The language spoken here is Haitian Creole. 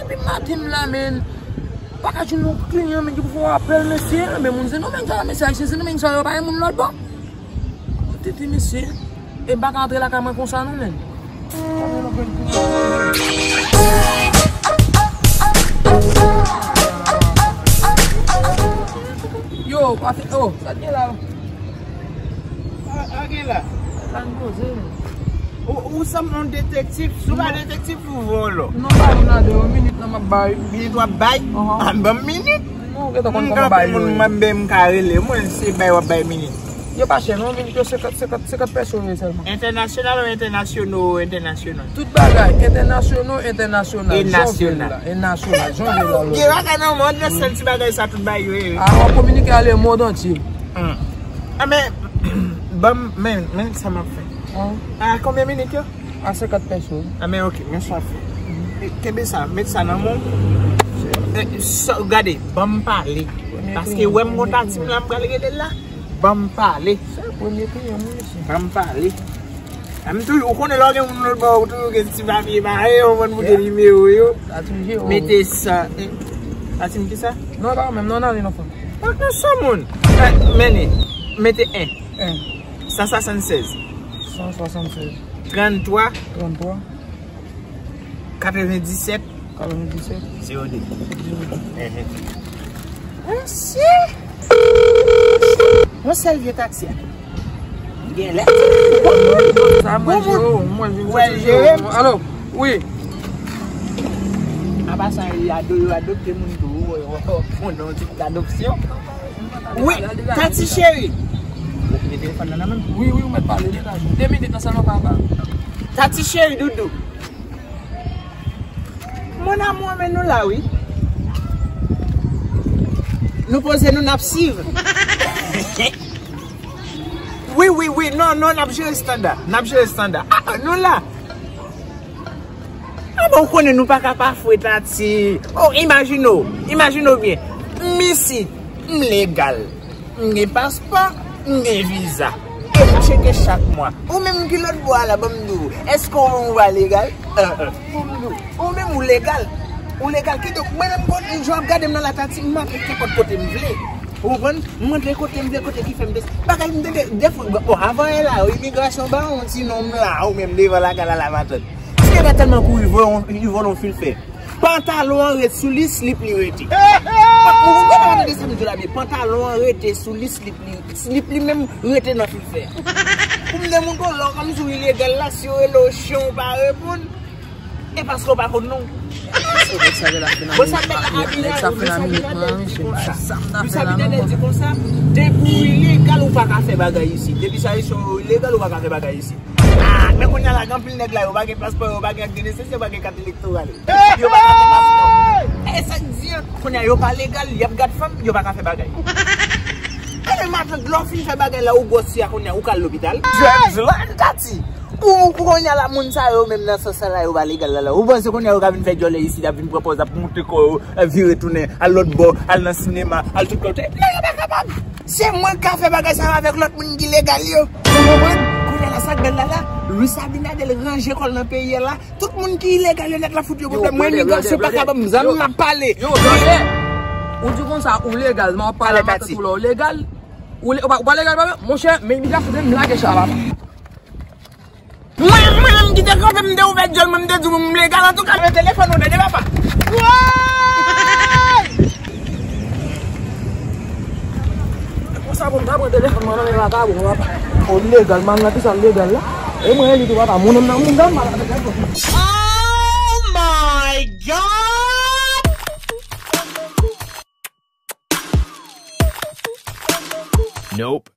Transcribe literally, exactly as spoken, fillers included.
Depi maten m la, men, pa ka jwenn yon kliyan, men, ki pou fè yon apèl, mesye, men, moun se nou, men, sa, mesye, ayisyen, se nou, men, sa, yo pa gen moun lòt bò. Tete, mesye. E m pa ka antre lakay mwen konsa, non, men. Yo, pa fè, oh, sa t gen la? A, a gen la. Sa n poze. Ou, ou sanble yon detektif. Si w pa detektif, ou vòlò. Non, pa vin la de yon minit nan m ap bay. Minit w ap bay? Ahn. A, ban m minit. Non, ou gentan konn kòman bay yo ye. M ka rele. Mwen, se bay w ap bay minit. Yo pa chè, non, minit yo senkant, senkant, senkant pèso yo ye sèlman. Entènasyonal ou entènasyonal? Entènasyonal. Tout bagay, entènasyonal, entènasyonal. E nasyonal. Jan w vle la, e nasyonal, jan w vle la. Gen bagay nan mond nan, sèl ti bagay sa tout bagay yo ye. A, w ap kominike a le monde entier. Hmm. A, men, ban m, men, men sa m ap fè. An. A, konbyen minit yo? A senkant pèso. A, men, ok, men sa fè. E, kenbe sa, met sa nan men w. E, sa, gade, ban m pale. Paske wè m konn tati m la, m pral rele l la. Ban m pale. Se premye kliyan m, mesye. Ban m pale. A, m toujou, ou konnen lè w gen moun lòt bò, ou toujou gen ti papye pare, ou konn pou gen nimewo yo. Sa ti m je, oh. Mete sa. E, sa ti m ki sa? Non, pa menm, non, nan li, non, fanm. Ak nan sa, moun. E, men li. Mete en. En. San swasannsèz. San swasannsèz. Tranntwa. Tranntwa. Katrevendisèt. Katrevendisèt. Zewo de. Zewo de. Enhen. Mesye! Yon sèl vye taksi a. Genlè. Sa mwen jere, mwen jere. Wè, jere. Alo, wi. Apa sa, yo ado-, yo adopte moun tou, wi, wi, wi. Moun nan ti adopsyon. Wi, Tati cheri. Ou mete telefòn nan nan men m? Wi, wi, ou mèt pale, li la. De minit nan sèlman, papa. Tati cheri, doudou. Mon amour, men nou la, wi. Nou poze nou, n ap swiv. Wi, wi, wi, non, non, n ap jere estanda. N ap jere estanda. A, a, nou la. A bon, ou konnen nou pa ka pa fre Tati. Oh, imajine w, imajine w byen. M isit, m legal. M gen paspò, m gen viza. E m tcheke chak mwa. Ou menm ki lòt bò a la, ban m di w, èske ou menm ou pa legal? An, an. Ban m di w, ou menm ou legal. Ou legal. Kidonk, mwen menm, kote jan w ap gade m nan la, Tati, m antre kenpòt kote m vle. Ou konprann? M antre kote m vle, kote ki fè m plezi. Bagay m tande, defwa, bon, avan yè la, imigrasyon ba yon ti nonm la, ou menm devan lakay la, la matant. Ti nèg la tèlman kouri, vòlè yon, li vòlè yon fil fè. Pantalon an ret sou li, slip li rete. Ou konprann, tande sa m di w la byen. Pantalon an rete sou li, slip li, slip li menm rete nan fil fè a. Pou m demontre w, lè w kòmsi w ilegal la, si yo rele w chen, ou pa reponn, e paske w pa konn non. Bon, sa nèg la Abinader, Luis Abinader di konsa. Luis Abinader di konsa, depi w ilegal, ou pa ka fè bagay isit. Depi sa isi, w ilegal, ou pa ka fè bagay isit. Ah, men kounye a la, gen anpil nèg la, yo pa gen paspò, yo pa gen ak de nesesè, yo pa gen kat elektoral. Yo pa ka fè paspò. E sa k di an, kounye a yo pa legal, y ap gad fanm, yo pa ka fè bagay. Kounye a matant, lè w fin fè bagay la, ou gwòs fi a, kounye a ou ka al lopital. Drugs la, Tati. Ou, ou kounye a la, moun sa yo menm nan sans sa la, yo pa legal la, la. Ou panse kounye a yo ka vin fè djòlè isit, y ap vin pran pòz, ap montre kò yo, vire tounen, al lòt bò, al nan sinema, al tout kote. Non, yo pa kapab. Se mwen k ka fè bagay sa yo avèk lòt moun ki legal yo. Ou konprann? Kounye a la, sa k bèl la la, Luis Abinader ranje kò l nan peyi a la. Tout moun ki ilegal yo nèt la fout yo pwoblèm. Mwen, imigrasyon pa ka ban m zam, m ap pale. Yo, brother, ou di konsa, ou legal, men w ap pale a matant ou la, ou legal. Ou le-, ou pa, ou pa legal, papa? Monchè, men imigrasyon, se m lage cha, papa. Mwen, mwen menm ki te kanpe, m te ouvè djòl, mwen, m te di w, m legal, antouka, men telefòn ou tande, papa. Woy! E konsa, bon, m ta pran telefòn mwen nan men vakabon, papa. O legal, m al nan ki sa legal la. E mwen, e li tou, papa. Moun nan, moun nan, m al avèk telefòn. Oh my God! Nope.